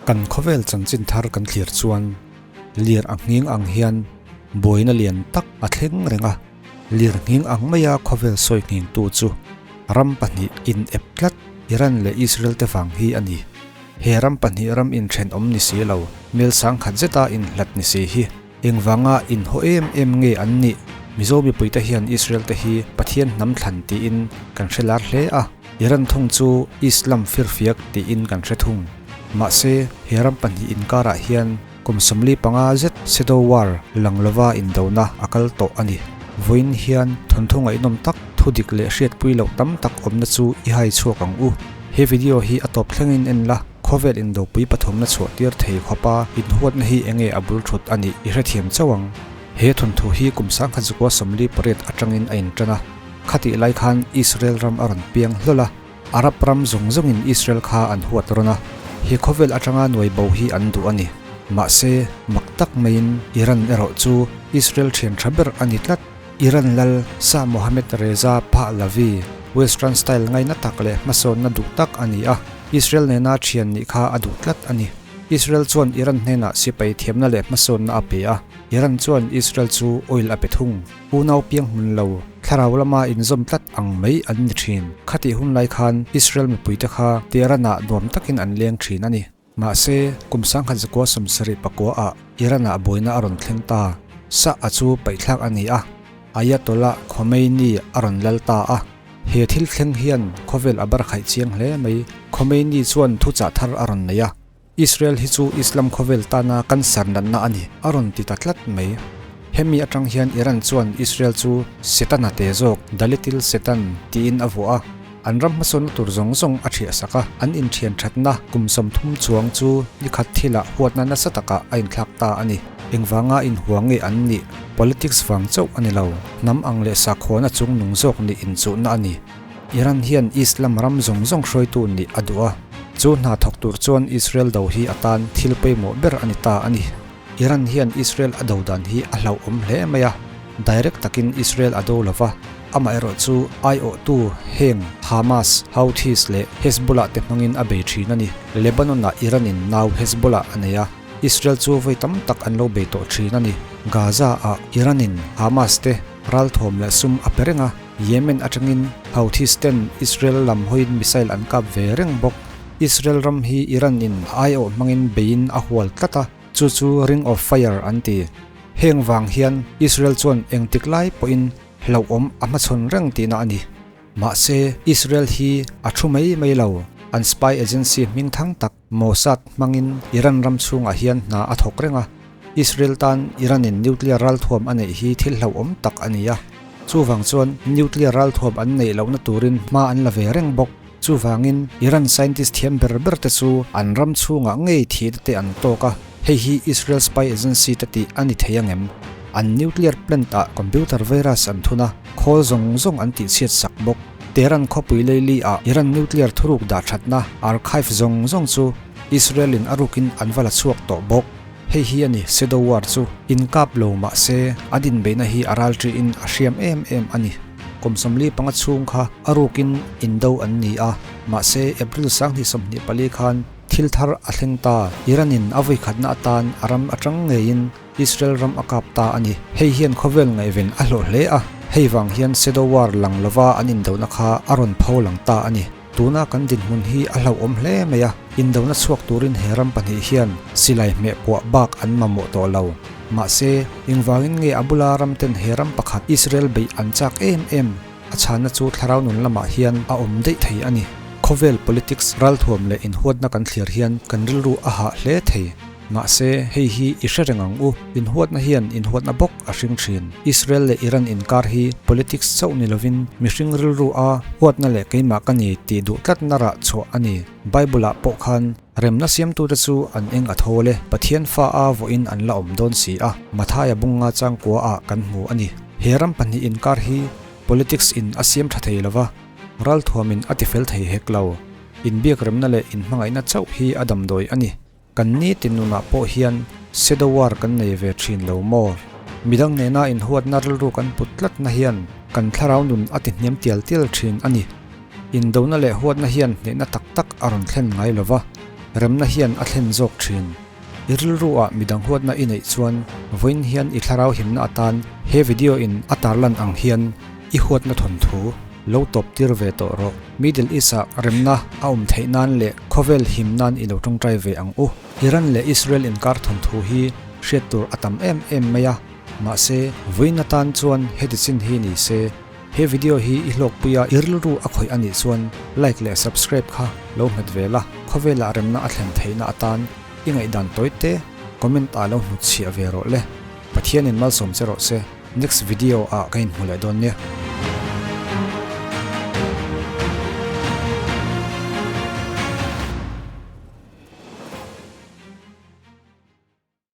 Kan khawvel chanchin thar kan thlir chuan lir a nghing ang hian buaina lian tak a thleng reng a, lir nghing ang maia khawvel sawi nghingtu chu ram pahnih inep tlat Iran leh Israel te vang hi a ni. He ram pahnih ram inthenawm ni si lo, mel sangkhat zeta inhlat ni si hi Engvanga inhaw em em nge an nih? Mizo mipuite hian Israel te hi Pathian hnam thlan tiin kan hre lar hle a, Iran thung chu Islam firfiak tiin kan hre thung. Mahse, he ram pahnih inkarah hian kum 45 zet Shadow War lang lova indona a kal tawh a ni. Vawiin hian thawnthu ngaihnawm tak, thu dik leh hriatpui loh tam tak awmna chu i hai chhuak ang u. He video hi a tawp thlengin en la. Khawvel indopui pathumna chhuah tir thei khawpa inhuatna hi enge a bul thut a nih i hrethiam chauh ang. He thawnthu hi kum sangkhat zakua 48 atangin a intan a, khatih lai khan Israel ram a rawn piang hlawl a, Arab ram zawng zawngin Israel kha an huat rawn a, he khawvel atanga nuai bo hi an duh a ni. Mahse, mak tak maiin Iran erawh chu Israel thian tha ber a ni tlat. Iran lal Shah Mohammed Reza Pahlavi, Western style ngaina tak leh hmasawnna duh tak a ni a, Israel nena thian nih kha a duh tlat a ni. Israel chuan Iran hnenah sipai thiamna leh hmasawnna a pe a, Iran chuan Israel chu oil a pe thung. Unau piang hmun lo, thlarau lama inzawm tlat ang mai an ni thin. Khatih hun lai khan Israel mipuite kha Tehran-ah nuam takin an leng thin a ni. Mahse, kum 1979 ah Iran-ah buaina a rawn thleng ta. Shah a chu paihthlak a ni a, Ayatollah Khomeini a rawn lal ta a. He thil thleng hian khawvel a bar khaih chiang hle mai. Khomeini chuan thuchah thar a rawn nei a, Israel hi chu Islam khawvel tana cancer natna a ni, a rawn ti ta tlat mai. Hemi atang hian Iran chuan Israel chu Setana te zawk, the little Satan, tiin a vuah a. An ram hmasawnna tur zawng zawng a thiah sak a, an inthian thatna kum 30 chuang chu ni khat thilah huatna nasa takah a inthlak ta a ni. Engvanga inhua nge an nih? Politics vang chauh a ni lo, hnam ang leh sakhawn a chung nung zawk nih inchuhna a ni. Iran hian Islam ram zawng zawng hruaitu nih a duh a, chu hna thawk tur chuan Israel do hi a tan thil pawimawh ber a ni ta a ni. Iran hian Israel a do dan hi a hlauhawm hle mai a, direct takin Israel a do lo va, amaherawh chu aiawhtu heng Hamas, Houthis leh Hezbollah te hmangin a bei thin a ni. Lebanon-ah Iran-in nau Hezbollah a nei a, Israel chu vawi tam tak an lo bei tawh thin a ni. Gaza-ah Iran-in Hamas te ralthawm leh sum a pe reng a, Yemen atangin Houthis ten Israel lam hawiin missile an kap ve reng bawk. Israel ram hi Iran in a aiawh hmangin beiin a hual tlat a, chu chu Ring of Fire an ti. Heng vang hian Israel chuan engtik lai pawhin hlauhawm a hmachhawn reng tihna a ni. Mahse, Israel hi a thu mai mai lo, an spy agency hming thang tak Mossad hmangin Iran ram chhungah hian hna a thawk reng a. Israel tan Iran in nuclear ralthuam a neih hi thil hlauhawm tak a ni a. Chuvang chuan nuclear ralthuam an neih lohna turin hma an la ve reng bawk. Chuvangin, Iran scientist thiam ber ber te chu an ram chhungah ngei thihna te an tawk a, hei hi Israel spy agency te tih a ni thei ang em? An nuclear plant ah computer virus an thun a, khawl zawng zawng an tihchhiat sak bawk. Tehran khawpui leili ah Iran nuclear thuruk dah thatna archive zawng zawng chu Israel in a rukin an va la chhuak tawh bawk. Hei hi a ni Shadow War chu inkap lo mah se an inbeihna hi a ralṭiin a hriam em em a ni. Kum 45 chhung kha a rukin indo an ni a, mahse April 2024 khan thil thar a thleng ta. Iran-in a vawikhatna atan a ram atang ngeiin Israel ram a kap ta a ni. Hei hian khawvel ngaihven a hlawh hle a, hei vang hian Shadow War lang lova an indona kha a rawn pho lang ta a ni. Tuna kan dinhmun hi a hlauhawm hle mai a, indona chhuak turin he ram pahnih hian silai hmeh puah bak an mamawh tawh lo. Mahse, engvangin nge a bula ram ten he ram pakhat Israel beih an chak em em? A chhanna chu thlarau nun lamah hian a awm daih thei a ni. Khawvel politics ralthuam leh inhuatna kan thlir hian kan rilru a hah hle thei. Mahse, hei hi i hre reng ang u, inhuatna hian inhuatna bawk a hring thin. Israel leh Iran inkar hi politics chauh ni lovin mihring rilru a huatna leh keimah ka ni tih duh tlatna rah chhuah a ni. Bible-ah pawh khan remna siamtute chu an eng a thawl e, Pathian fa a vawiin an la awm dawn si a, Mathaia bunga changkua ah kan hmu a ni. He ram pahnih inkar hi politics in a siam tha thei lova, ralthuamin a tifel thei hek lo. Inbiak remna leh inhmangaihna chauh hi a damdawi a ni. Kan ni ti nunah pawh hian shadow war kan nei ve thin lo maw? Midang nena inhuatna rilru kan put tlatna hian kan thlarau nun a ti hniam tial tial thin a ni. Indona leh huatna hian hnehna tak tak a rawn thlen ngai lo va. Remna hian a thlen zawk thin. I rilru ah midang huatna i neih chuan vawiin hian i thlarau himna atan he video in a tarlan ang hian i huatna thawnthu lo tawp tir ve tawh rawh. Middle East ah remna a awm theih nan leh khawvel him nan i lo tawngtai ve ang u. Iran leh Israel inkar thawnthu hi hriat tur a tam em em mai a, mahse vawiin atan chuan heti chin hi ni se. He video hi i hlawkpui a i rilru a khawih a nih chuan like leh subscribe kha lo hmet ve la, khawvelah remna a thlen theihna atan i ngaihdan tawi te comment ah lo hnutchhiah ve rawh le. Pathianin malsawm che rawh se, next video ah ka inhmu leh dawn nia.